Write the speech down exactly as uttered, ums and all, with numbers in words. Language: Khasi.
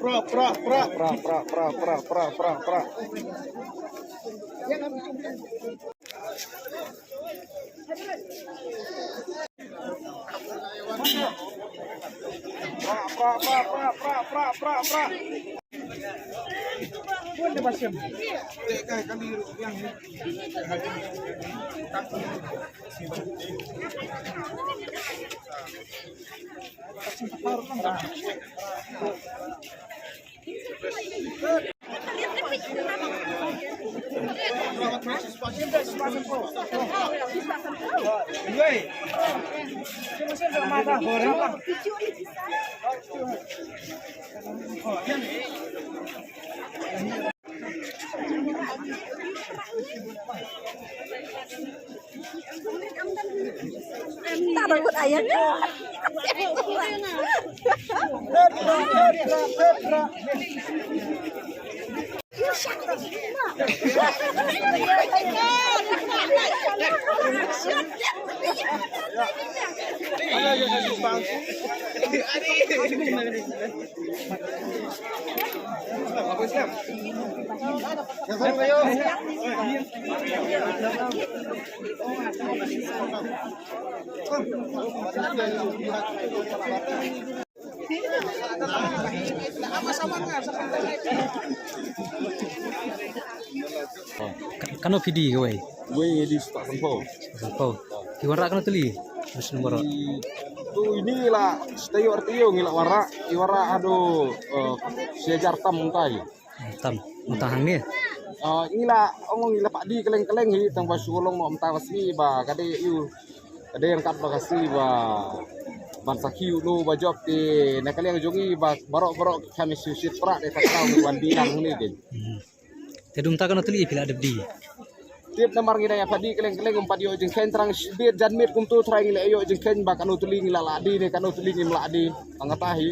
Pra, pra, pra, pra, pra, pra, pra, pra, pra, pra. Tak takut ayah. Ka-, kano phi die kawei? Wei, die spah sanphew. Spah sanphew. Phi wanrah kano tylli? Bus nombor. To ini la, setayo artiyo ngi la wanrah, i wanrah ado, eh, shi hajar tam mynta. Tam, mynta hangne. Ah, ngi la, ong ngi la pah die kylleng kylleng hi, tang ba shu long noh mynta ka sngi ba ka dei ïa u. Ka dei ryngkat ba ka sngi ba ban sakhi uno ba jop te na ka liang jong ngi ba baroh baroh ka mih shu shit prah te ka kraw ngi wan die lang hangne te. Hmm. Te dum ta kano tylli phi la dep die? Tip namar ngi dang ïa pah die kylleng kylleng ym pat ïoh jingkheiñ, tang shibit janmiet kumto trai ngi la ïoh jingkheiñ ba kano tylli ngi la lah die ne kano tylli ngim lah die. Tang kata hi.